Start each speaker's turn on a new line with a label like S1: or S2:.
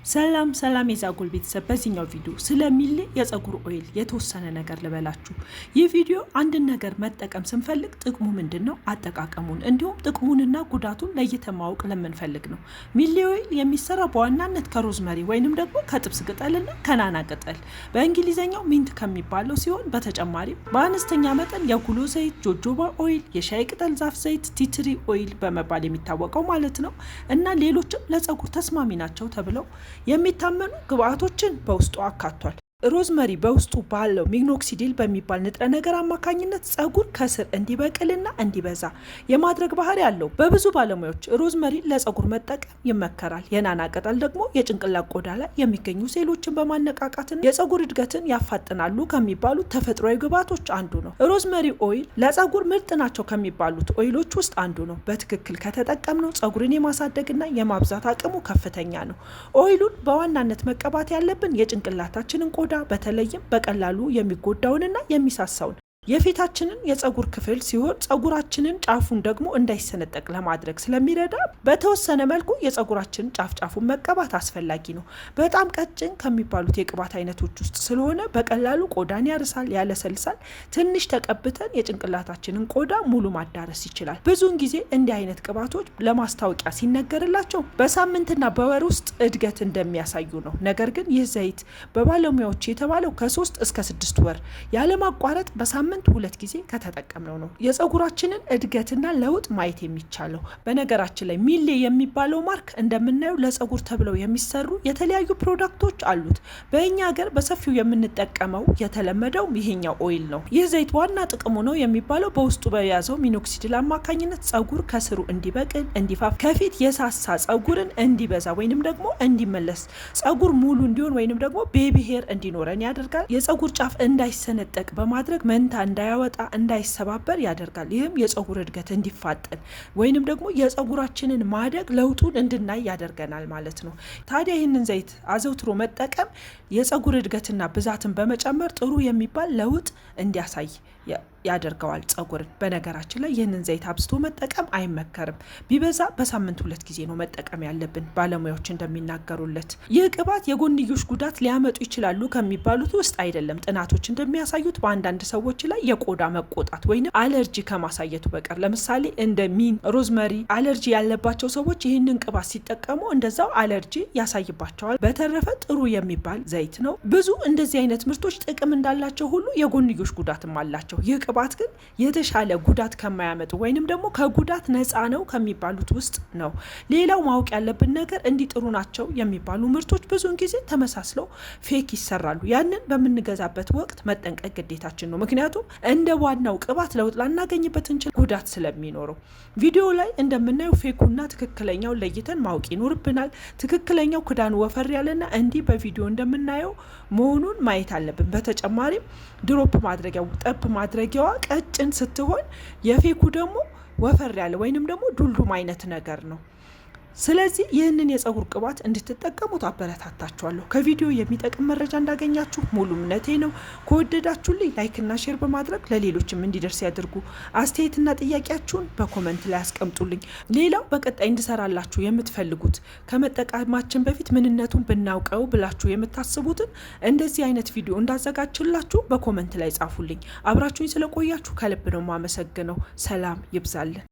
S1: ሰላም ሰላም የዛጎል ቤተሰብ፣ በዚህኛው ቪዲዮ ስለ ሚሌ የፀጉር oil የተወሰነ ነገር ልበላችሁ። ይህ ቪዲዮ አንድን ነገር መጠቀም ስንፈልግ ጥቅሙ ምንድን ነው፣ አጠቃቀሙን እንዲሁም ጥቅሙንና ጉዳቱን ለይተን ማወቅ ለምንፈልግ ነው። ሚሌ oil የሚሰራው በዋናነት ከ rosemary ወይንም ደግሞ ከጥብስ ቅጠልና ከናና ቅጠል በእንግሊዝኛው mint ከሚባለው ሲሆን በተጨማሪም በአነስተኛ መጠን የጉሎ ዘይት፣ jojoba oil፣ የሻይ ቅጠል ዛፍ ዘይት፣ tea tree oil በመባል የሚታወቀው ማለት ነው እና ሌሎችም ለፀጉር ተስማሚ ናቸው ተብለው የሚታመኑ ግብአቶችን በውስጡ አካቷል። Rosemary በውስጡ ባለው minoxidil በሚባል ንጥረ ነገር አማካኝነት ጸጉር ከስር እንዲበቅልና እንዲበዛ የማድረግ ባህሪ አለው። በብዙ ባለሙያዎች rosemary ለጸጉር መጠቀም ይመከራል። የናና ቅጠል ደግሞ የጭንቅላት ቆዳ ላይ የሚገኙ ሴሎችን በማነቃቃትና የጸጉር እድገትን ያፋጥናሉ ከሚባሉት ተፈጥሯዊ ግብአቶች አንዱ ነው። Rosemary oil ለጸጉር ምርጥ ናቸው ከሚባሉት oil ኦች ውስጥ አንዱ ነው። በትክክል ከተጠቀምነው ጸጉርን የማሳደግና የማብዛት አቅሙ ከፍተኛ ነው። Oil ኡን በዋናነት መቀባት ያለብን የጭንቅላታችንን ቆዳ፣ በተለይም በቀላሉ የሚጎዳውንና የሚሳሳውን የፊታችንን የፀጉር ክፍል ሲሆን ፀጉራችንን ጫፉን ደግሞ እንዳይሰነጠቅ ለማድረግ ስለሚረዳ በተወሰነ መልኩ የፀጉራችንን ጫፍ ጫፉን መቀባት አስፈላጊ ነው። በጣም ቀጭን ከሚባሉት የቅባት አይነቶች ውስጥ ስለሆነ በቀላሉ ቆዳን ያርሳል፣ ያለሰልሳል። ትንሽ ተቀብተን የጭንቅላታችንን ቆዳ ሙሉ ማዳረስ ይችላል። ብዙውን ጊዜ እንዲህ አይነት ቅባቶች ለማስታወቂያ ሲነገርላቸው በሳምንትና በወር ውስጥ እድገት እንደሚያሳዩ ነው። ነገር ግን ይህ ዘይት በባለሙያዎች የተባለው ከ3 እስከ 6 ወር ያለማቋረጥ በሳምንት ሁለት ጊዜ ከተጠቀምነው ነው የፀጉራችንን እድገትና ለውጥ ማየት የሚቻለው። በነገራችን ላይ ሚሌ የሚባለው mark እንደምናየው ለፀጉር ተብለው የሚሰሩ የተለያዩ product ኦች አሉት። በእኛ ሀገር በሰፊው የምንጠቀመው የተለመደው ይሄኛው oil ነው። ይህ ዘይት ዋና ጥቅሙ ነው የሚባለው በውስጡ በያዘው minoxidil አማካኝነት ፀጉር ከስሩ እንዲበቅል፣ እንዲፋፋ፣ ከፊት የሳሳ ፀጉርን እንዲበዛ ወይንም ደግሞ እንዲመለስ፣ ፀጉር ሙሉ እንዲሆን ወይንም ደግሞ baby hair እንዲኖረን ያደርጋል። የፀጉር ጫፍ እንዳይሰነጠቅ በማድረግ መንታ እንዳያወጣ፣ እንዳይሰባበር ያደርጋል። ይህም የፀጉር እድገት እንዲፋጠን ወይንም ደግሞ የፀጉራችንን ማደግ ለውጡን እንድናይ ያደርገናል ማለት ነው። ታዲያ ይህንን ዘይት አዘውትሮ መጠቀም የፀጉር እድገትና ብዛትን በመጨመር ጥሩ የሚባል ለውጥ እንዲያሳይ ያደርገዋል ፀጉርን። በነገራችን ላይ ይህንን ዘይት አብዝቶ መጠቀም አይመከርም። ቢበዛ በሳምንት ሁለት ጊዜ ነው መጠቀም ያለብን ባለሙያዎች እንደሚናገሩለት። ይህ ቅባት የጎንዮሽ ጉዳት ሊያመጡ ይችላሉ ከሚባሉት ውስጥ አይደለም። ጥናቶች እንደሚያሳዩት በአንዳንድ ሰዎች ላይ የቆዳ መቆጣት ወይም አለርጂ ከማሳየቱ በቀር፣ ለምሳሌ እንደ mint፣ rosemary አለርጂ ያለባቸው ሰዎች ይህንን ቅባት ሲጠቀሙ እንደዛው አለርጂ ያሳይባቸዋል። በተረፈ ጥሩ የሚባል ዘይት ነው። ብዙ እንደዚህ አይነት ምርቶች ጥቅም እንዳላቸው ሁሉ የጎንዮሽ ጉዳትም አላቸው። ይህ ቅባት ግን የተሻለ ጉዳት ከማያመጡ ወይንም ደግሞ ከጉዳት ነፃ ነው ከሚባሉት ውስጥ ነው። ሌላው ማወቅ ያለብን ነገር እንዲህ ጥሩ ናቸው የሚባሉ ምርቶች ብዙውን ጊዜ ተመሳስለው fake ይሰራሉ። ያንን በምንገዛበት ወቅት መጠንቀቅ ግዴታችን ነው። ምክንያቱም እንደ ዋናው ቅባት ለውጥ ላናገኝበት እንችል ጉዳት ስለሚኖረው። ቪዲዮ ላይ እንደምናየው fake ኡና ትክክለኛው ለይተን ማወቅ ይኖርብናል። ትክክለኛው ክዳኑ ወፈር ያለና እንዲህ በቪዲዮ እንደምናየው መሆኑን ማየት አለብን። በተጨማሪም drop ማድረጊያው፣ ጠብ ማድረጊያዋ ቀጭን ስትሆን የ fake ኡ ደግሞ ወፈር ያለ ወይንም ደግሞ ዱልዱም አይነት ነገር ነው። ስለዚህ ይህንን የፀጉር ቅባት እንድትጠቀሙት አበረታታችኋለሁ። ከቪዲዮ የሚጠቅም መረጃ እንዳገኛችሁ ሙሉ እምነቴ ነው። ከወደዳችሁልኝ like ና share በማድረግ ለሌሎችም እንዲደርስ ያድርጉ። አስተያየትና ጥያቄያችሁን በ comment ላይ አስቀምጡልኝ። ሌላው በቀጣይ እንድሰራላችሁ የምትፈልጉት፣ ከመጠቀማችን በፊት ምንነቱን ብናውቀው ብላችሁ የምታስቡትን እንደዚህ አይነት ቪዲዮ እንዳዘጋጅላችሁ በ comment ላይ ጻፉልኝ። አብራችሁኝ ስለቆያችሁ ከልብ ነው የማመሰግነው። ሰላም ይብዛልን።